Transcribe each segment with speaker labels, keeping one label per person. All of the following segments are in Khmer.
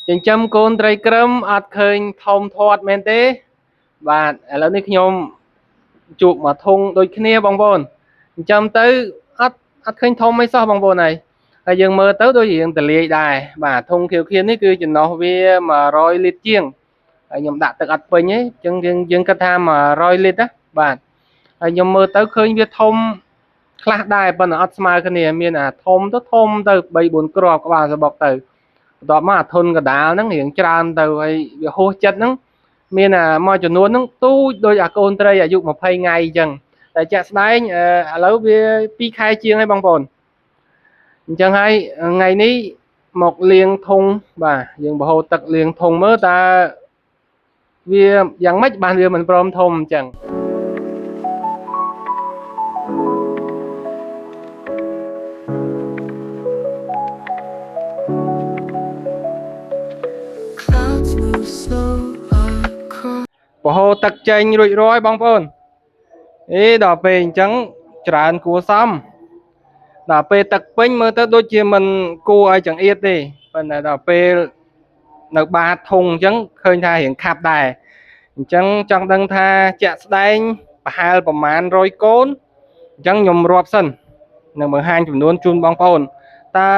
Speaker 1: ចិញ្ចឹមកូនត្រីក្រឹមអត់ឃើញធំធាត់មែនទេបាទឥឡូវនេះខ្ញុំជក់មួយធុងដូចគ្នាបងប្អូនចិញ្ចឹមទៅអត់ឃើញធំអីសោះបងប្អូនហើយហើយយើងមើលទៅដូចរៀងទលាយដែរបាទធុងខៀវខៀននេះគឺចំណុះវា100លីត្រជាងហើយខ្ញុំដាក់ទឹកអត់ពេញទេអញ្ចឹងយើងគិតថា100លីត្រណាបាទហើយខ្ញុំមើលទៅឃើញវាធំខ្លះដែរប៉ុន្តែអត់ស្មើគ្នាមានអាធំទៅធំទៅ3 4គ្រាប់ក្បាលសបុកទៅបន្ទាប់មកអាធុនកដាលហ្នឹងរៀងច្រើនទៅហើយវាហួសចិត្តហ្នឹងមានអាមួយចំនួនហ្នឹងទូចដូចអាកូនត្រីអាយុ20ថ្ងៃអញ្ចឹងតែជាក់ស្ដែងឥឡូវវា2ខែជាងហើយបងប្អូនអញ្ចឹងហើយថ្ងៃនេះមកលាងធុងបាទយើងបហូរទឹកលាងធុងមើលតើវាយ៉ាងម៉េចបានវាមិនព្រមធំអញ្ចឹងបហូរទឹកចេញរួចរាល់បងប្អូនអេដល់ពេលអញ្ចឹងច្រើនគួរសមដល់ពេលទឹកពេញមើលទៅដូចជាមិនគួរឲ្យចង្អៀតទេប៉ុន្តែដល់ពេលនៅបាតធុងអញ្ចឹងឃើញថារៀងខាប់ដែរអញ្ចឹងចង់ដឹងថាជាក់ស្ដែងប្រហែលប្រមាណ100កូនអញ្ចឹងខ្ញុំរាប់សិននឹងបង្ហាញចំនួនជូនបងប្អូនតើ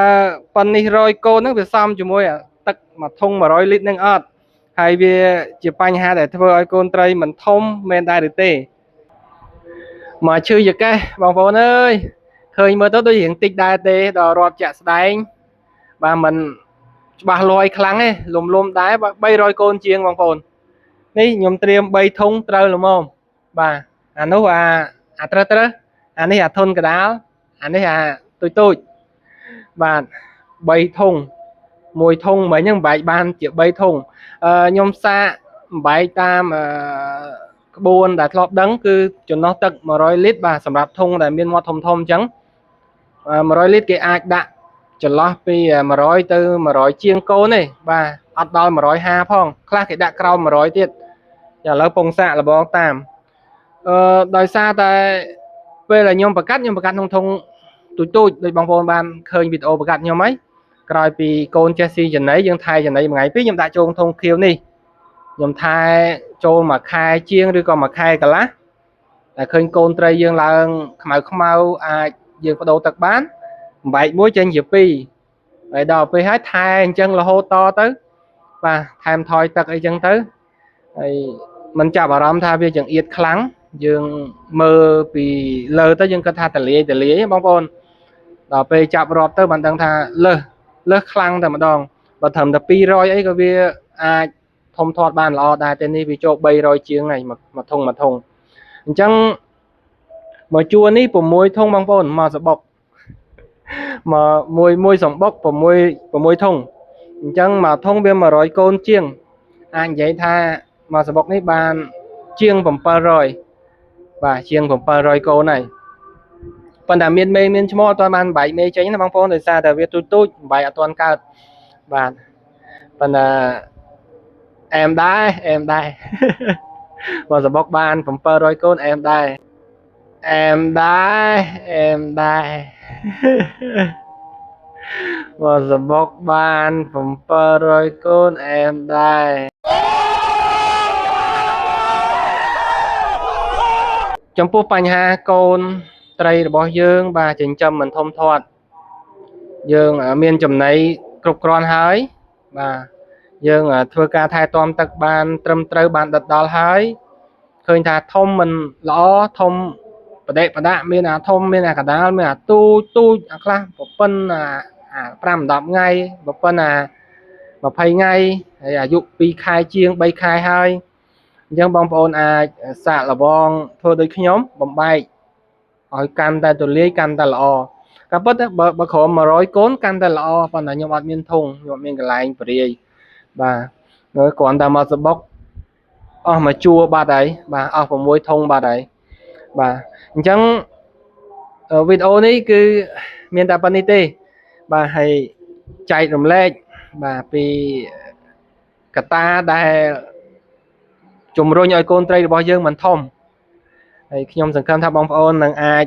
Speaker 1: ប៉ុណ្នេះ100កូនហ្នឹងវាសមជាមួយទឹកមួយធុង100លីត្រហ្នឹងអត់ហើយវាជាបញ្ហាដែលធ្វើឲ្យកូនត្រីមិនធំមែនដែរឬទេមកឈឺចកេះបងប្អូនអើយឃើញមើលទៅដូចរៀងតិចដែរទេដល់រាប់ជាក់ស្ដែងបាទមិនច្បាស់លាយខ្លាំងទេលំលំដែរ300កូនជាងបងប្អូននេះខ្ញុំត្រៀម3ធុងត្រូវល្មមបាទអានោះអាត្រឹសអានេះអាធុនកដាលអានេះអាទូចទូចបាទ3ធុងមួយធុងមិញហ្នឹងបែកបានជា3ធុងខ្ញុំសាកបែកតាមក្បួនដែលធ្លាប់ដឹងគឺចំណុះទឹក100លីត្របាទសម្រាប់ធុងដែលមានមាត់ធំធំអញ្ចឹង100លីត្រគេអាចដាក់ចន្លោះពី100ទៅ100ជាងកូនទេបាទអត់ដល់150ផងខ្លះគេដាក់ក្រោម100ទៀតឥឡូវពងសាកលបងតាមដោយសារតែពេលដែលខ្ញុំប្រកាសក្នុងធុងទូចទូចដូចបងប្អូនបានឃើញវីដេអូប្រកាសខ្ញុំហើយក្រោយពីកូនចេះស៊ីចំណីយើងថែចំណីមួយថ្ងៃពីរខ្ញុំដាក់ចូលធុងខៀវនេះខ្ញុំថែចូលមួយខែជាងឬក៏មួយខែកន្លះតែឃើញកូនត្រីយើងឡើងខ្មៅខ្មៅអាចយើងបដូរទឹកបានបែកមួយចេញជា2ហើយដល់ពេលហើយថែអញ្ចឹងរហូតតទៅបាទថែមថយទឹកអីចឹងទៅហើយមិនចាប់អារម្មណ៍ថាវាចង្អៀតខ្លាំងយើងមើលពីលើទៅយើងគិតថាតលាយបងប្អូនដល់ពេលចាប់រាប់ទៅបានដឹងថាលើសខ្លាំងតែម្ដងបើត្រឹមតែ200អីក៏វាអាចធំធាត់បានល្អដែរតែនេះវាចូល300ជាងហើយមួយធុងមួយធុងអញ្ចឹងមកជួរនេះ6ធុងបងប្អូនមកសបុកមកមួយសំបុក6ធុងអញ្ចឹងមួយធុងវា100កូនជាងអាចនិយាយថាមកសបុកនេះបានជាង700បាទជាង700កូនហើយប៉ុន្តែមានមេមានឈ្មោះអត់ទាន់បានបែកមេចេញណាបងប្អូនដោយសារតែវាទូចទូចបែកអត់ទាន់កើតបាទប៉ុន្តែអែមដែរអែមដែរមកសបុកបាន700កូនអែមដែរអែមដែរអែមដែរមកសបុកបាន700កូនអែមដែរចំពោះបញ្ហាកូនត្រីរបស់យើងបាទចិញ្ចឹមមិនធំធាត់យើងមានចំណីគ្រប់គ្រាន់ហើយបាទយើងធ្វើការថែទាំទឹកបានត្រឹមត្រូវបានដិតដល់ហើយឃើញថាធំមិនល្អធំបដិបដាក់មានអាធំមានអាកដាលមានអាទូចទូចអាខ្លះប្រពន្ធអា5 10ថ្ងៃប្រពន្ធអា20ថ្ងៃហើយអាយុ2ខែជាង3ខែហើយអញ្ចឹងបងប្អូនអាចសាកល្បងធ្វើដូចខ្ញុំបំបែកឲ្យកាន់តែទូលាយកាន់តែល្អការពិតបើក្រោម100កូនកាន់តែល្អប៉ុន្តែខ្ញុំអត់មានធុងខ្ញុំអត់មានកន្លែងបរិយាយបាទគ្រាន់តែមកសបុកអស់មួយជួរបាត់ហើយបាទអស់6ធុងបាត់ហើយបាទអញ្ចឹងវីដេអូនេះគឺមានតែប៉ុណ្្នេះទេបាទហើយចែករំលែកបាទពីកត្តាដែលជំរុញឲ្យកូនត្រីរបស់យើងមិនធំហើយខ្ញុំសង្ឃឹមថាបងប្អូននឹងអាច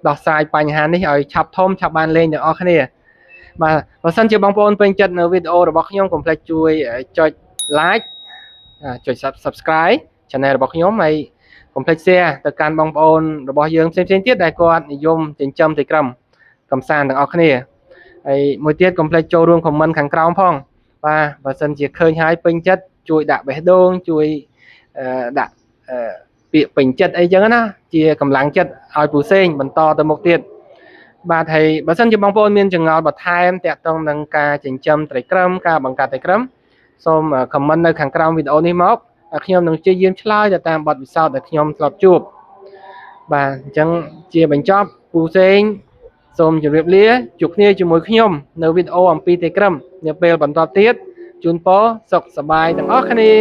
Speaker 1: ដោះស្រាយបញ្ហានេះឲ្យឆាប់ធំឆាប់បានលេងទាំងអស់គ្នា បាទបើសិនជាបងប្អូនពេញចិត្តនៅវីដេអូរបស់ខ្ញុំកុំភ្លេចជួយចុច like ចុច Subscribe Channel របស់ខ្ញុំហើយកុំភ្លេច share ទៅកាន់បងប្អូនរបស់យើងផ្សេងៗទៀតដែលគាត់និយមចិញ្ចឹមត្រីក្រឹមកំសាន្តទាំងអស់គ្នាហើយមួយទៀតកុំភ្លេចចូលរួម comment ខាងក្រោមផងបាទបើសិនជាឃើញហើយពេញចិត្តជួយដាក់បេះដូងជួយដាក់ពាក្យពេញចិត្តអីចឹងណាជាកម្លាំងចិត្តឲ្យពូសេងបន្តទៅមុខទៀតបាទហើយបើសិនជាបងប្អូនមានចម្ងល់បន្ថែមតាក់ទងនឹងការចិញ្ចឹមត្រីក្រឹមការបង្កើតត្រីក្រឹមសូម comment នៅខាងក្រោមវីដេអូនេះមកខ្ញុំនឹងព្យាយាមឆ្លើយទៅតាមបទពិសោធន៍ដែលខ្ញុំធ្លាប់ជួបបាទអញ្ចឹងជាបញ្ចប់ពូសេងសូមជម្រាបលាជួបគ្នាជាមួយខ្ញុំនៅវីដេអូអំពីត្រីក្រឹមនាពេលបន្តទៀតជូនពរសុខសប្បាយទាំងអស់គ្នា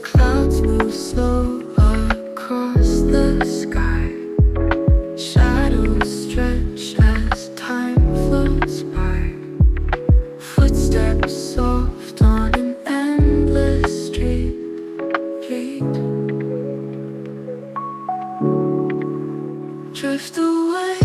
Speaker 2: Clouds move slow across the sky. Shadows stretch as time floats by. Footsteps soft on an endless street. Drift away.